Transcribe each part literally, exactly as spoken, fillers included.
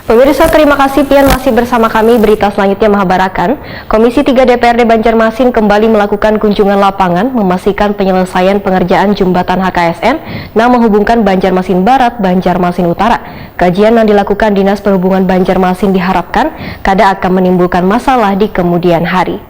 Pemirsa, terima kasih pian masih bersama kami. Berita selanjutnya mahabarakan, Komisi tiga D P R D Banjarmasin kembali melakukan kunjungan lapangan memastikan penyelesaian pengerjaan jembatan H K S N nang menghubungkan Banjarmasin Barat, Banjarmasin Utara. Kajian yang dilakukan Dinas Perhubungan Banjarmasin diharapkan kada akan menimbulkan masalah di kemudian hari.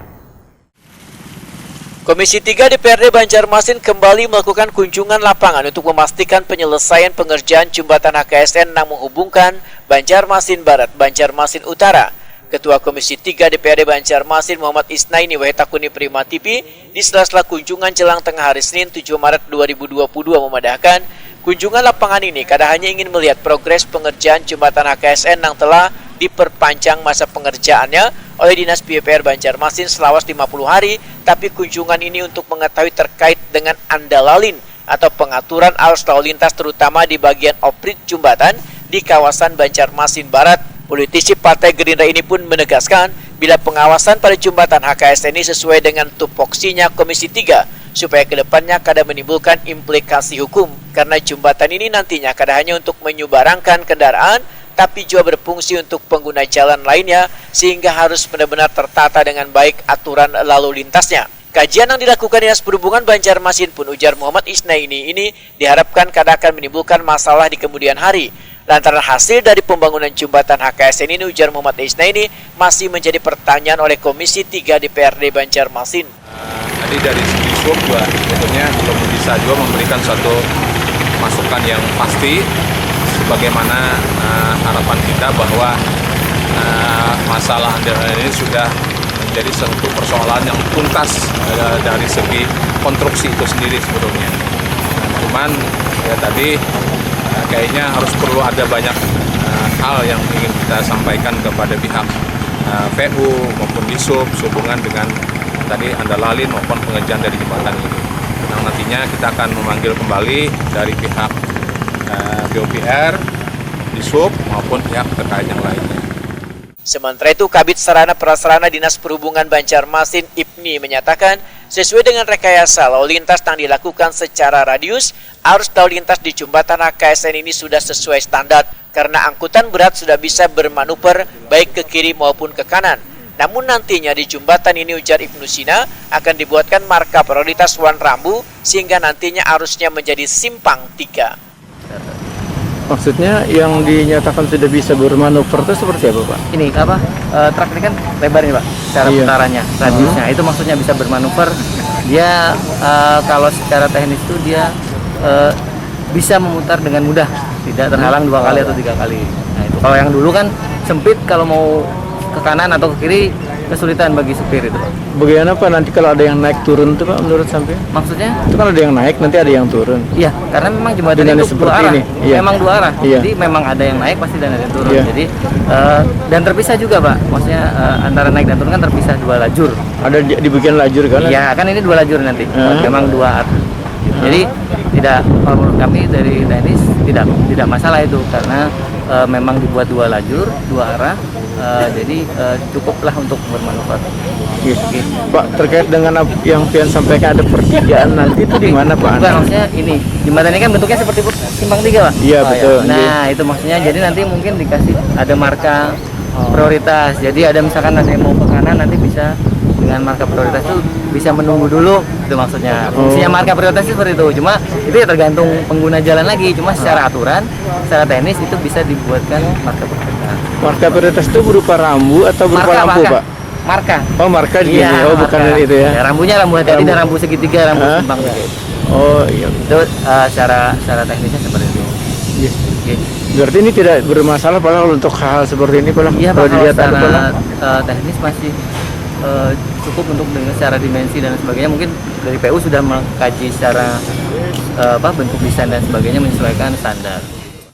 Komisi tiga D P R D Banjarmasin kembali melakukan kunjungan lapangan untuk memastikan penyelesaian pengerjaan jembatan H K S N nang menghubungkan Banjarmasin Barat, Banjarmasin Utara. Ketua Komisi tiga D P R D Banjarmasin Muhammad Isnaini wahid takuni Prima T V di sela-sela kunjungan jelang tengah hari Senin tujuh Maret dua ribu dua puluh dua memadahkan, kunjungan lapangan ini kada hanya ingin melihat progres pengerjaan jembatan H K S N nang telah diperpanjang masa pengerjaannya oleh Dinas P U P R Banjarmasin selawas lima puluh hari, tapi kunjungan ini untuk mengetahui terkait dengan andalalin atau pengaturan arus lalu lintas, terutama di bagian oprit jembatan di kawasan Banjarmasin Barat. Politisi Partai Gerindra ini pun menegaskan, bila pengawasan pada jembatan H K S N ini sesuai dengan tupoksinya Komisi tiga, supaya kedepannya kada menimbulkan implikasi hukum, karena jembatan ini nantinya kada hanya untuk menyubarangkan kendaraan, tapi juga berfungsi untuk pengguna jalan lainnya, sehingga harus benar-benar tertata dengan baik aturan lalu lintasnya. Kajian yang dilakukan Dinas Perhubungan Banjarmasin pun, ujar Muhammad Isnaini ini, diharapkan kada akan menimbulkan masalah di kemudian hari. Lantaran hasil dari pembangunan jembatan H K S N ini, ujar Muhammad Isnaini, masih menjadi pertanyaan oleh Komisi tiga D P R D Banjarmasin. Tadi dari segi Sub juga sebetulnya belum bisa juga memberikan suatu masukan yang pasti sebagaimana, eh, harapan kita bahwa, eh, masalah andalalin ini sudah menjadi satu persoalan yang tuntas, eh, dari segi konstruksi itu sendiri sebetulnya. Cuman ya tadi, eh, kayaknya harus perlu ada banyak, eh, hal yang ingin kita sampaikan kepada pihak, eh, P U maupun Disub sehubungan dengan tadi andalalin maupun pengerjaan dari jembatan ini. Yang nantinya kita akan memanggil kembali dari pihak, eh, P U P R, Disub maupun pihak terkait yang lainnya. Sementara itu, Kabid Sarana Prasarana Dinas Perhubungan Banjarmasin, Ibni, menyatakan, sesuai dengan rekayasa lalu lintas yang dilakukan secara radius, arus lalu lintas di jembatan H K S N ini sudah sesuai standar karena angkutan berat sudah bisa bermanuver baik ke kiri maupun ke kanan. Namun nantinya di jembatan ini, ujar Ibnu Sina, akan dibuatkan marka prioritas wan rambu sehingga nantinya arusnya menjadi simpang tiga. Maksudnya yang dinyatakan sudah bisa bermanuver itu seperti apa, Pak? Ini apa? Eh, truk ini kan lebar nih, Pak, secara Iya. putarannya, radiusnya. Itu maksudnya bisa bermanuver. Dia, eh, kalau secara teknis itu dia, eh, bisa memutar dengan mudah, tidak terhalang dua kali atau tiga kali. Nah, itu kalau yang dulu kan sempit, kalau mau ke kanan atau ke kiri kesulitan bagi supir itu, Pak. Bagaimana, Pak, nanti kalau ada yang naik turun tuh, Pak, menurut sampean? Maksudnya? Itu kan ada yang naik, nanti ada yang turun. Iya, karena memang jembatan Dengan itu seperti dua arah. ini, iya. Memang dua arah. Iya. Jadi memang ada yang naik pasti dan ada yang turun. Iya. Jadi, eh, dan terpisah juga, Pak. Maksudnya, eh, antara naik dan turun kan terpisah dua lajur. Ada di, dibikin lajur kan? Iya, kan ini dua lajur nanti. Hmm. Memang dua arah. Jadi tidak, kalau menurut kami dari teknis tidak tidak masalah itu karena, eh, memang dibuat dua lajur, dua arah. Eh, jadi, eh, cukuplah untuk bermanuver. Iya. Pak, terkait dengan ap- yang pian sampaikan ada pertigaan nanti itu di mana, Pak? Bukan, maksudnya ini, jembatan ini kan bentuknya seperti put- simpang tiga, Pak. Iya, Oh, betul. Nah, itu maksudnya, jadi nanti mungkin dikasih ada marka prioritas. Jadi ada, misalkan ada yang mau ke kanan, nanti bisa dengan marka prioritas tuh bisa menunggu dulu, itu maksudnya. Fungsinya marka prioritas itu seperti itu. Cuma itu ya tergantung pengguna jalan lagi. Cuma secara aturan, secara teknis itu bisa dibuatkan marka prioritas. Marka prioritas itu berupa rambu atau berupa Marka, lampu, marka. Pak? Marka. Oh, marka di Iya, sini. Oh, bukan marka. Itu ya. Ya, rambunya rambu hati-hati Rambu. Dan rambu segitiga, rambu Hah? simpang. Oh, iya. Itu, eh, secara secara teknisnya seperti itu. Iya. Oke. Berarti ini tidak bermasalah, Pak, kalau untuk hal seperti ini, Pak? Iya, Kalau Pak, kalau dilihat ada, secara Pak? Eh, teknis masih, eh, cukup untuk dengan secara dimensi dan sebagainya. Mungkin dari P U sudah mengkaji secara, eh, apa, bentuk desain dan sebagainya, menyesuaikan standar.